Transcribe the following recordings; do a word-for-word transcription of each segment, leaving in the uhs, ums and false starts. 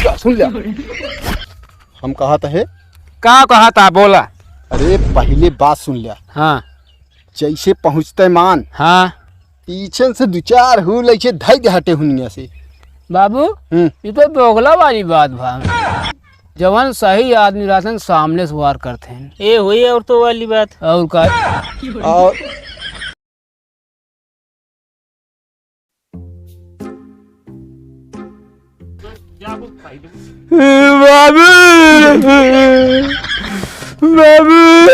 सुन ल्या। हम कहत है। का कहत है, बोला। अरे, पहिले बात सुन ल्या। हाँ। जैसे पहुँचते मान, हाँ। पीछे से दु चार हुल ऐसे धइ दे हटे हुनिया से। बाबू, हम्म। ई तो दोगला वाली बात भा। जवन सही आदमी रहतन, सामने से वार करते हैं। ए हुई औरतों वाली बात। और का? और बाबू, बाबू।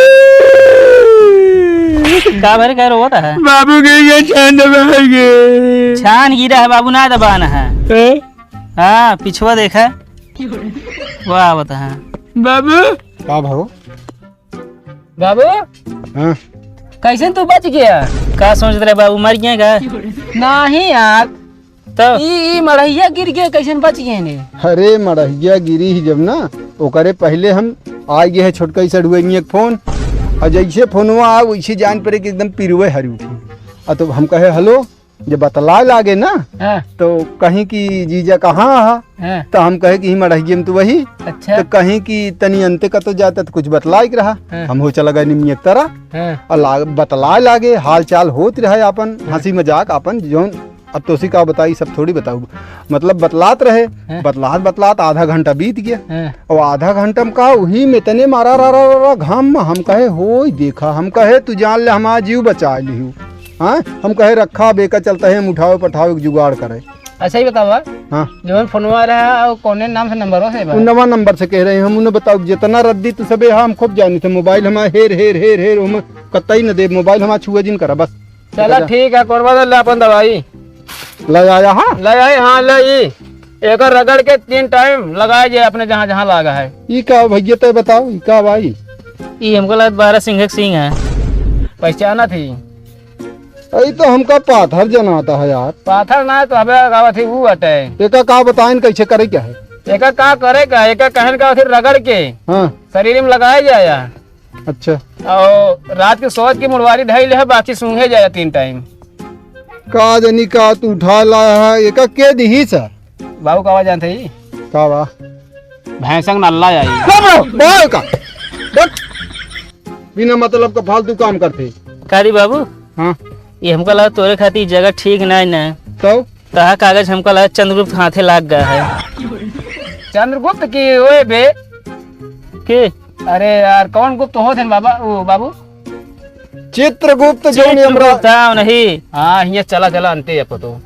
का भरे कह रोवत है? बाबू के ये छान दबाएंगे। छान गिरा है बाबू, ना दबाना है। हैं? हाँ, पिछुआ देखा। वाह, आवत है। बाबू। का भाऊ? बाबू, हाँ। कैसन तू बच गया? का सोचत रहे बाबू, मर गया का? नहीं यार, तो? ई, ई मड़हिया गिर गया, कैसन बच गया ने? अरे मड़हिया गिरी ही जब ना, ओकरे पहले हम आ गए है छोटका ही सड़ुआ के फोन, और जैसे फोनवा आ वैसे जान पड़े कि एकदम पिरुए हरी उठी। आ तो हम कहे हेलो, जब बतलाए लागे ना, हाँ। तो कहीं कि जीजा कहाँ हा? हाँ। तो हम कहे कि ही मड़हिए में तो वही। अच्छा। तो कहीं कि तनी अंते का तो जाता तो कुछ बतलाए के रहा। हाँ। हम हो चला गए निमियक तरह। हाँ। और लाग-, बतलाए लागे, हाल चाल होत रहे आपन, हाँ। हंसी मजाक आपन जौन, अब तोसी का बताई, सब थोड़ी बताऊ। मतलब बतलात रहे, हाँ। बतलात बतलात आधा घंटा बीत गया। हाँ। और आधा घंटा में का वही में तने मारा रा, रा, रा, रा घाम में हम कहे होई देखा, हम कहे तू जान ले हमारा जीव बचा लिहू। हाँ, हम कहे रखा बेका चलता है, हम उठावे पठावे के जुगाड़ करे। अच्छा ही बतावा, हाँ। जवन फोनवा रहा, वो कौने नाम से नंबरों से बा? उ नवा नंबर से कह रहे हैं हम, उन्हें बताओ, जितना रद्दी तू सबे, हाँ, हम खूब जानी थे, मोबाइल हमारा हेर, हेर, हेर, हेर, हम कतई न दे, मोबाइल हमारा छुआ जिन करा, बस। चला, ठीक है, कोरबा ले अपन दवाई। ले आया, हाँ? ले आई, हाँ, ले ई। एकर रगड़ के तीन टाइम लगाए जे अपने जहाँ, जहाँ लागा है। ई का भैया, तय बताओ, ई का भाई? ई हमको लगत बारह सिंह के सिंह है। पहचाना थी? अरे तो हमका पाथर जनाता है यार। पाथर ना है तो हमें गावत ही वो अटे। एका का बताइन कैसे करे क्या है? एका का करे का? एका कहन का फिर रगड़ के हाँ। शरीर में लगाए जाया। अच्छा। और रात के सोच के मुड़वारी ढाई ले है, बाकी सूंघे जाया तीन टाइम। का जनी का तू उठा ला है, एका के दिही सा? बाबू का आवाज जानते ही? का बा? भैंसंग नल्ला आई। बाप रे, बाप का। बट बिना मतलब का फालतू काम करते। का रे बाबू? हाँ। ये हमका लगा तोरे खातिर जगह ठीक नहीं ना। तो? तहा कागज हमका लगा चंद्रगुप्त हाथे लाग गया है। चंद्रगुप्त की ओए बे? के? अरे यार, कौन गुप्त होत हैं बाबा, ओ बाबू? चित्रगुप्त जो चित्रगुप्त, हमरा हाँ, नहीं। हाँ, हियाँ चला, चला, अंते या पतो।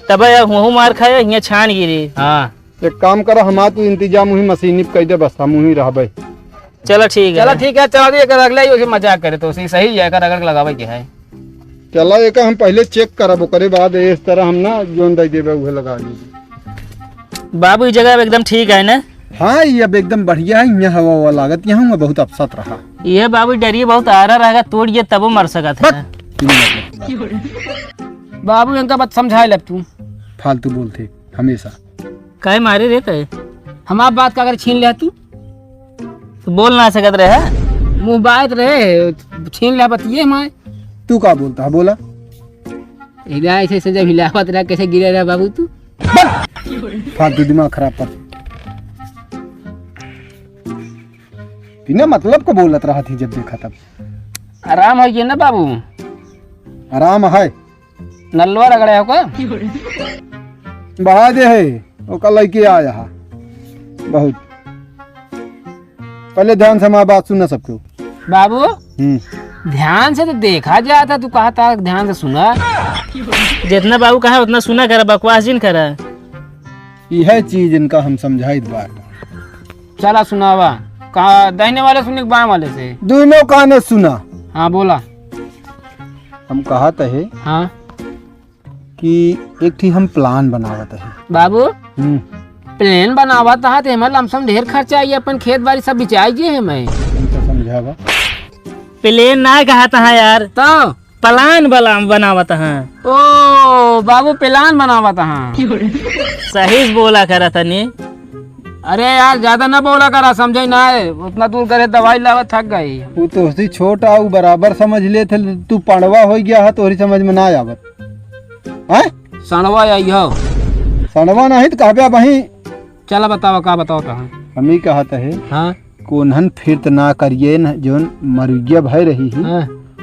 तब यार, हुआं मार खाया, हियाँ छान गिरी। हाँ। एक काम करा, हमार तू इंतजाम वही मशीनी पे कइ दे, बस हम वहीं रहबे। चला ठीक है। चला ठीक है, चला दी, एकर अगला ही उसे मजाक करे तो उसे सही है, एकर अगर लगावे के है। चला एका हम पहले चेक करब, ओकरे बाद इस तरह हम ना जोन दे देबे उहे लगा ली। बाबू, ई जगह अब एकदम ठीक है ना? हाँ, ये अब एकदम बढ़िया है, यहाँ हवा हवा लागत, यहाँ हुआं बहुत अपसत रहा। ये बाबू डरिए बहुत आरा रहेगा, तोड़िए तबो मर सकत है। बक! बाबू इनका बात समझाए लब तू। फालतू बोलते हमेशा। काहे मारे रे तय? हमार बात का अगर छीन ले तू? तो बोल ना सकत रहे। मुँह बात रहे, छीन ले बतिये हमारे। तू का बोलता है, बोला? इधर ऐसे ऐसे जब हिलावत रहा, कैसे गिरे रहा बाबू तू? बक! फालतू दिमाग खराब कर। बिना मतलब को बोलत रहा थी जब देखा तब। आराम है ये ना बाबू? आराम है। नलवा रगड़े हो का? बहा दे है, ओका लइके आया है। बहुत। पहले ध्यान से हमारी बात सुनना सबको। बाबू, हम्म। ध्यान से तो देखा जाता, तू कहा था ध्यान से सुना। जितना बाबू कहा उतना सुना करा, बकवास जिन करा। यह चीज इनका हम समझाइत बार। चला सुनावा, का दाहिने वाले सुने कि बाएं वाले से? दोनों काने सुना। हाँ, बोला। हम कहत है हाँ। कि एक ठी हम plan बनावत है। बाबू, हम्म। Plan बनावत है तो एमा लमसम ढेर खर्चा आई, अपन खेत बाड़ी सब बिचाई जे है मैं। हमको समझावा। Plan ना कहत है यार। तो? Plan बला-, बनावत है। ओ, बाबू plan बनावत है। सही से बोला करा तनी। अरे यार, ज्यादा ना बोला करा, समझे ना है। उतना दूर करे दवाई लावत थक गई। वो तोहसे छोट आ, वो बराबर समझ लेत है, तू पड़वा हो गया है, तोहरी समझ में ना आवत। हैं? सड़वा आई हो। सड़वा नहीं तो कहबे अब वहीं चला बतावा, का बतावा तहाँ? हम ही कहत है हाँ। कि उन्हन फिर त ना करिए न, जौन मरुइया भय रही ही, हाँ।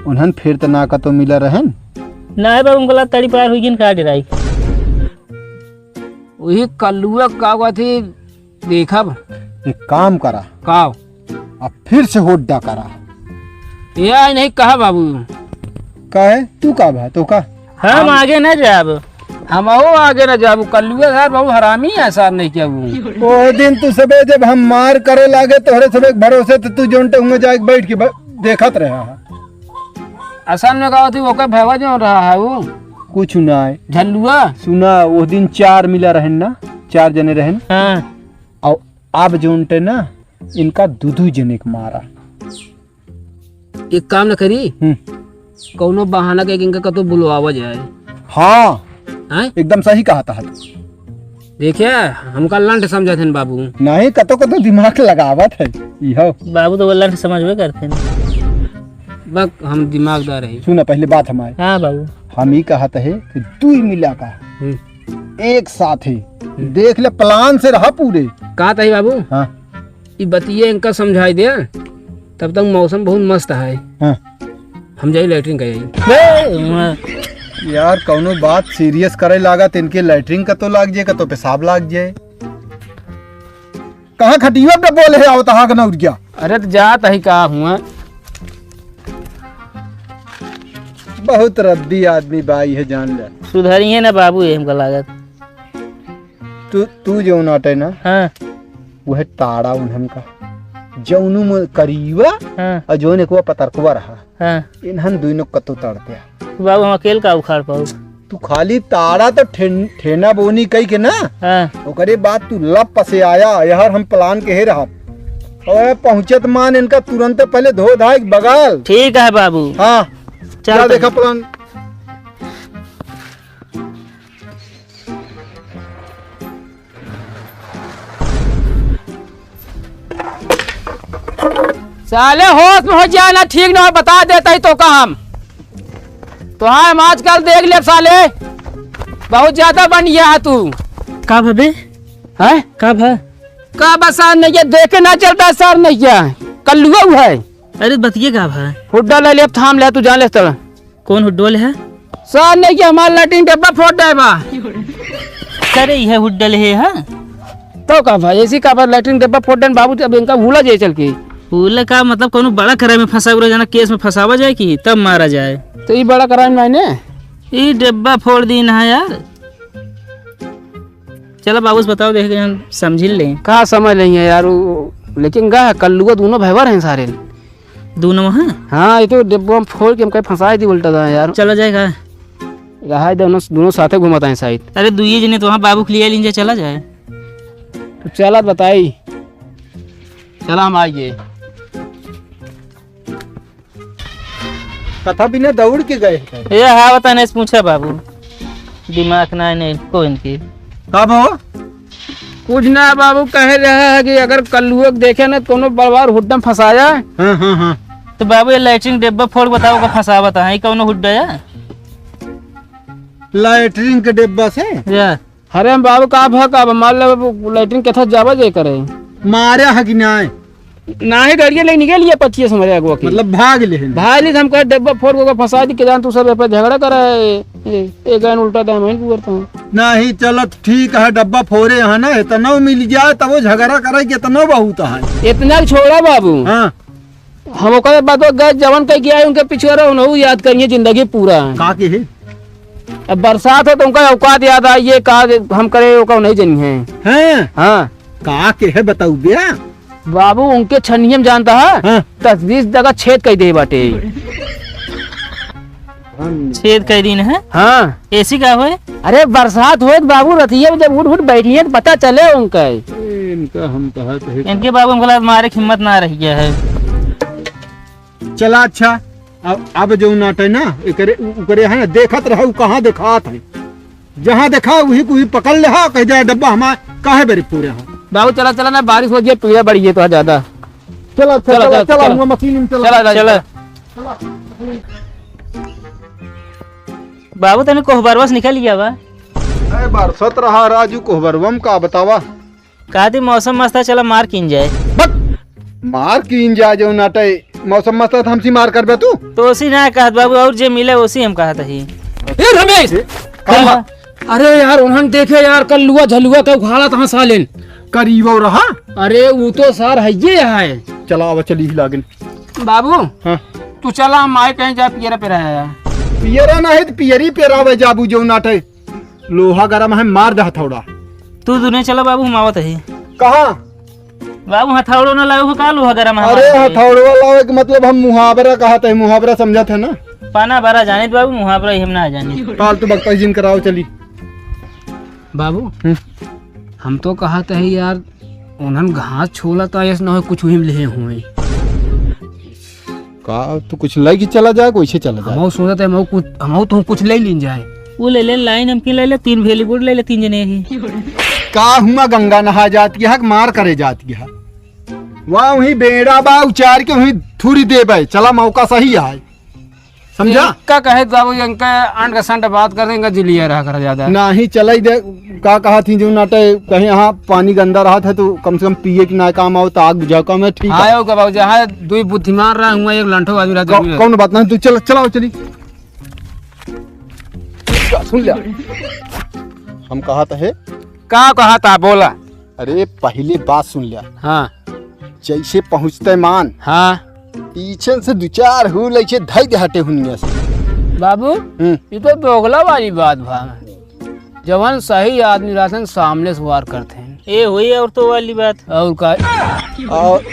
उन्हन फिर त ना कतो मिला रहन। नहीं बाबू, हमको लगा तड़ी पार हुई का डेराई। वही कल्लुआ का हुआ थी, देखब। एक काम करा। का? अब फिर से होड्डा करा। ये आई नहीं कहा बाबू। का है? तू का भा? तो का? हम हम आगे न जाब। हमहू आगे न जाब। कल्लुआ सार बहुत हरामी है सार, नहीं क्या वो? ओ दिन तू सबे जब हम मार करे लागे तोहरे सबे के भरोसे, तो तू जौन टहुआ जाके बैठ के ब-, देखत रहा है। असल में का होती, ओकर भैया जौन रहा है वो। कुछ ना है। झल्लुआ? सुना, वो दिन चार मिला रहन ना, चार जने रहन। हाँ। और अब जौन टे ना, इनका दू दू जने के मारा। एक काम न करी, हम्म। कौनो बहाना के इनका कतो बुलवावा जाए। हाँ, हैं? एकदम सही कहा था। देखिए, हमका लंठ समझत हन बाबू। नहीं, कतो कतो दिमाग लगावत है, इहो। बाबू तो वो लंठ समझबे करते हैं। बक, हम दिमागदार है। सुना, पहले बात हमारे। हाँ बाबू। हम ही कहत है कि दुई मिला का हम्म। एक साथ है। हम्म। देख ले, plan से रहा पूरे। कहत है बाबू। हाँ। ई बतिये इनका समझाई दे, तब तक मौसम बहुत मस्त है। हाँ। हम जाई लैट्रिन कर आई। ए, वहाँ। यार, कौनो बात serious करे लागत, इनके लैट्रिन का तो लाग जाए, का तो पेशाब लाग जाए। कहाँ खटिया पे बोले है, आवत हाक ना उठ गया। अरे, तो जात है का हुआ? बहुत रद्दी आदमी बाई है, जान ले। सुधरिए ना बाबू, ये हमका लागत। तू, तू जौन आटे ना, हाँ। वह ताड़ा उन्हन का। जौनू में करीबा हाँ। और जौन एक वो पतरकवा रहा। हाँ। इन्हन दुइनों कतो ताड़ते हैं। बाबू, हम अकेल का उखाड़ पाऊ? तू खाली ताड़ा तो ठेन-, ठेना बोनी कही के ना। हाँ। ओकरे बाद तू लप से आया, यार हम plan के हे रहा। और पहुँचत मान इनका तुरंत पहले धो धाए के बगाल। ठीक है बाबू। हाँ। चल जा तो। देखा plan। साले होश में हो जाए ना, ठीक ना हो, बता देता ही तो का हम। तो हाँ, हम आजकल देख ले साले, बहुत ज्यादा बन गया है तू। का भा बे? हैं? का भा? का बा सार नहीं है, देखे ना चलता है सार नहीं है, कल्लुआ है। अरे बतिये का भा? हुड्डा ले ले, अब थाम ले, तू जान ले तड़। कौन हुड्डो ले है? सार नहीं कि हमार लैट्रिन डब्बा फोड़ दे बा। करे यह हुड्डो ले है, हाँ? तो का भाई, ऐसी का बात, लैट्रिन डब्बा फोड़ देन बाबू, अब इनका भूला जाए चल के। भूला का मतलब, कोनो बड़ा कराई में फंसा हुआ जाना, case में फंसावा जाए कि तब मारा जाए। तो ये बड़ा कराई में आने? ये डब्बा फोड़ दी ना यार। चलो बाबू से बताओ, देख के हम समझ लें। का समझ लेंगे यार, वो, लेकिन गा, कल्लुआ दोनों भैवर हैं सारे। दोनों हैं? हाँ, ये तो डिब्बा में फोड़ के हमका फंसाई दी उल्टा था यार। चला जाएगा। रहा है, दोनों, दोनों साथे घूमत हैं शायद। अरे, दुइये जने तो वहाँ बाबू के लिए लीन जा, चला जाए। तो चला बताई। चला हम आइए। कथा बिना दौड़ के गए हैं। ये हाँ, बता नहीं पूछा बाबू। दिमाग ना है, नहीं, को इनकी। का भा? कुछ ना बाबू, कह रहा है कि अगर कल्लुआ के देखे ना, कोनो बड़वार हुड्डा में फंसाया। हाँ, हाँ, हाँ। तो बाबू, ये लैट्रिन डिब्बा फोड़ बताओ, का फंसा बता है, कौनो हुड्डा है? लैट्रिन के डिब्बा से? या। अरे हम बाबू, का भा, का भा, मान लो, लैट्रिन के था जावा जे करे। मारा है कि नाय? नाही, गाड़िया लेके निकल गया पच्चीस हमारे अगुआ के। मतलब भाग ले हैं। भाग ले, हम कहे डब्बा फोड़ के फंसा दी, के जान तू सब ए पे झगड़ा करा है। ए, ए, ए, गैन उल्टा दाम है, कुकर तो। नहीं, चलो ठीक है, डब्बा फोड़े हैं ना, इतना मिल जाए तब वो झगड़ा करे कि इतना बहुत है। इतना छोड़ा बाबू। हाँ। हम ओकरे बाद वो गए जवन कह के आए, उनके पिछुआरे उन्हों याद करिए जिंदगी पूरा। का के है? अब बरसात हो तो उनका औकात याद आई, ये का हम करे, ओका नहीं जानी है। हैं? हाँ। का के है बताऊ बे? बाबू, उनके छनिए में जानता है, हाँ। दस बीस जगह छेद कर दे बाटे। छेद कर दीन है? हाँ। ऐसी का होए? अरे, बरसात होए तो बाबू, रतिया में जब उठ उठ बैठिए तो पता चले उनका। ए, इनका हम कहा तो है। इनके बाबू, हमको लगा मारे की हिम्मत ना रह गया है। चला अच्छा, अब, अब जो नाटे ना, एकरे, उ-, उकरे है ना, देखत रहो, उ कहाँ देखात है। जहाँ देखा, वही को ही पकड़ ले हा, कह दे, "डब्बा हमार काहे बरे पूरे हा?" बाबू, चला, चला ना, बारिश हो गई, पीड़ा बढ़ी है तो ज्यादा। चला, चला, चला, चला, चला, चला। हुआ मशीन में चला। चला, चला, चला। चला। बाबू, तने कोहबरवा से निकल गया बा। अरे, बरसत रहा राजू, कोहबरवा में का बतावा? कहती मौसम मस्त है, चला मार कीन जाए। बक! मार कीन जाए जो नाटे, मौसम मस्त है तो हमसी मार करबे तू? तो उसी ना कहत बाबू, और जे मिले उसी हम कहत ही। ए रमेश! ए, का बा? अरे यार, उन्हन देखे यार, कल्लुआ झलुआ के उखाड़ा तहाँ सालेन। करीबो रहा? अरे, ऊ तो सार हइये है। चला, अब चली ही लागिन। बाबू, हाँ। तू चला, हम आए कहीं जा पियरा पे रहा है। पियरा ना है तो पियरी पे रहा जाबू जो नाटे। लोहा गरम है, मार दे हथौड़ा। तू दुने चला बाबू, हम आवत ही। कहाँ? बाबू, हथौड़ो ना लाओ हो का, लोहा गरम है अरे, हमारे। हथौड़वा लावे के मतलब हम मुहावरा कहत है, मुहावरा समझत है ना? पाना बड़ा जानित बाबू, मुहावरा ही हम ना जानित। फालतू बकवास जिन कराओ, चली। बाबू, हम्म। हम तो कहत है यार, उन्हन घास छोला तो ऐस ना हो कुछ भी लेहे हुए। का तू कुछ लइके चला जाए, कैसे चला जाए? हमहू सोचत है, हमहू कुछ, हमहू तो कुछ ले लीन जाए। वो ले ले, लाइन हम की ले ले, तीन भेली बोर्ड ले ले, तीन जने ही। का हुआ गंगा नहा जात की है, मार करे जात की है। वाह, वही बेड़ा बा, उचार के वही थूरी देबे। चला, मौका सही है, समझा? इनका कहे बाबू, इनका अंड का संड बात कर दे, इनका जिलिया रहा कर ज्यादा। नाही, चलाई दे, का कहा थी जो नाटे, कहीं यहाँ पानी गंदा रहत है तो कम से कम पिए के ना काम आओ, तो आग बुझाओ काम है, ठीक है। आयो का बाबू, जहाँ दुई बुद्धिमान रहा हुआ, एक लंठो आदमी रहा कौ-, जरूरी है। कौन बात नहीं, तू चल, चलाओ, चली। सुन लिया, हम कहा था है। का कहा था, बोला। अरे, पहले बात सुन लिया। हाँ। जैसे पहुँचते मान, हाँ। पीछे से दो चार हुल ऐसे धई दे हटे हुनिया से। बाबू, हम्म। ये तो दोगला वाली बात भा। जवन सही आदमी रहते हैं, सामने से वार करते हैं। ये हुई औरतों वाली बात। और का? और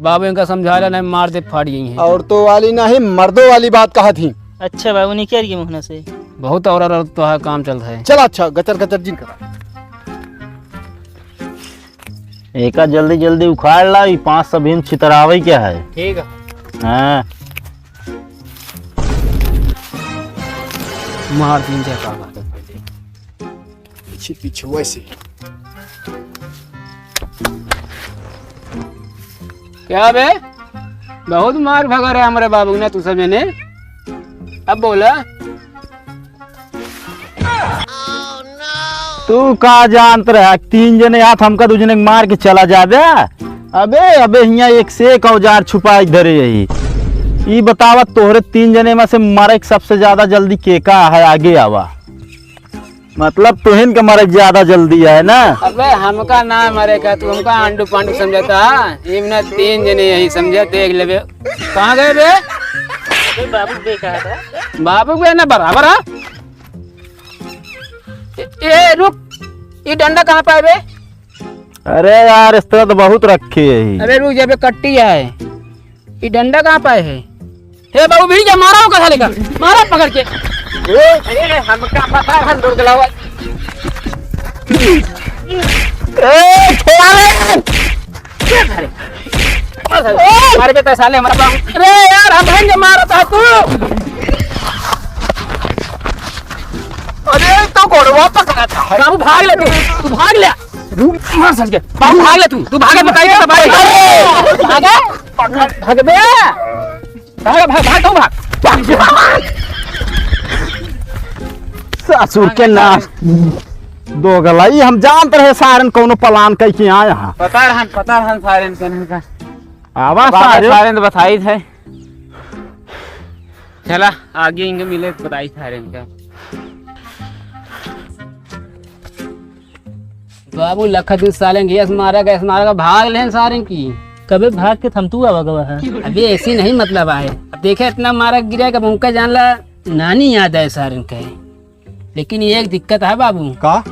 बाबू, इनका समझा लेना, मार दे, फाड़ गई हैं। औरतों वाली नहीं, मर्दों वाली बात कहा थी। अच्छा बाबू, निकल गई मुहना से। बहुत और, और तो है, काम चल रहा है। चल अच्छा, गचर गचर जिन करा। एका जल्दी जल्दी उखाड़ ला, ई पाँच सौ भीम छितरावे के है। ठीक है। हाँ। मार दीन जाए का बात है। पीछे पीछे वैसे। क्या बे? बहुत मार भगा रहे हमारे बाबू ने तू सब जने। अब बोला। तू का जानत रहा, तीन जने हाथ हमका दू जने के मार के चला जाबे? अबे, अबे हियाँ एक से एक औजार छुपाई धरे यही। ई बतावा, तोहरे तीन जने में से मरे के सबसे ज्यादा जल्दी के का है, आगे आवा। मतलब तोहिन के मरे के ज्यादा जल्दी है ना? अबे हमका ना मरे का, तू हमका आंडू पांडू समझता? इमने तीन जने यही समझे, देख लेबे। कहाँ गए बे? अबे बाबू बे कहा था? बाबू बे ना बराबर है। ए, ए, रुक, ये डंडा कहाँ पाए बे? अरे यार, इस तरह तो बहुत रखे है। अरे रुक जा बे, कट्टी है। ये डंडा कहाँ पाए है? हे बाबू, बीड़ी जा, मारा ओका साले का, मारा पकड़ के। ए, अरे, हमका पता है, हम लोग गलावा। ए, छोड़ा रे। क्या करे? मार साले, ए! मार बेटा साले हमारा बाबू। अरे यार, हम हैं जो मारत है तू। अरे, तो गोड़वा पकड़ा था। बाबू, भाग ले तू, तू भाग ले। रुक, मार साले के। बाबू, भाग ले तू, तू भागे बताइए तो भाग। भागे? भाग बे। भाग, भाग, भाग, तू भाग। ससुर के नाश। दोगला, ई हम जानत रहे सारन कौनो प्लान कइके आए हैं। पता रहन, पता रहन सारन के नहीं का। आवा अब आवा सारे। सारन तो बताई थे। चला, आगे इनके मिले तो बताई सारन का। बाबू, लखा दिन साले गैस मारा, गैस मारा का भाग लेन सारे की। कबे भाग के थम तू आवा गवा है? अबे ऐसी नहीं मतलब आए। अब देखे इतना मारा गिरा कि अब उनका जान ला नानी याद आए सारे के। लेकिन ये एक दिक्कत है बाबू। का?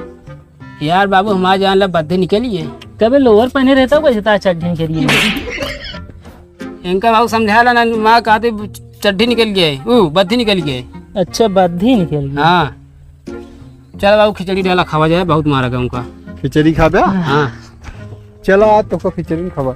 यार बाबू, हमारा जान ला बद्दे निकलिए। कबे लोअर पहने रहता हूँ, कैसे तार चड्ढी निकलिए? इनका बाबू समझा ला ना, माँ कहते चड्ढी निकल गए, ऊ बद्दी निकल गए। अच्छा, बद्दी निकल गई। हाँ। चल बाबू, खिचड़ी डाला खावा जाए, बहुत मारा गया उनका। खिचड़ी खाबे? हाँ। चला, आज तो खिचड़ी खावा।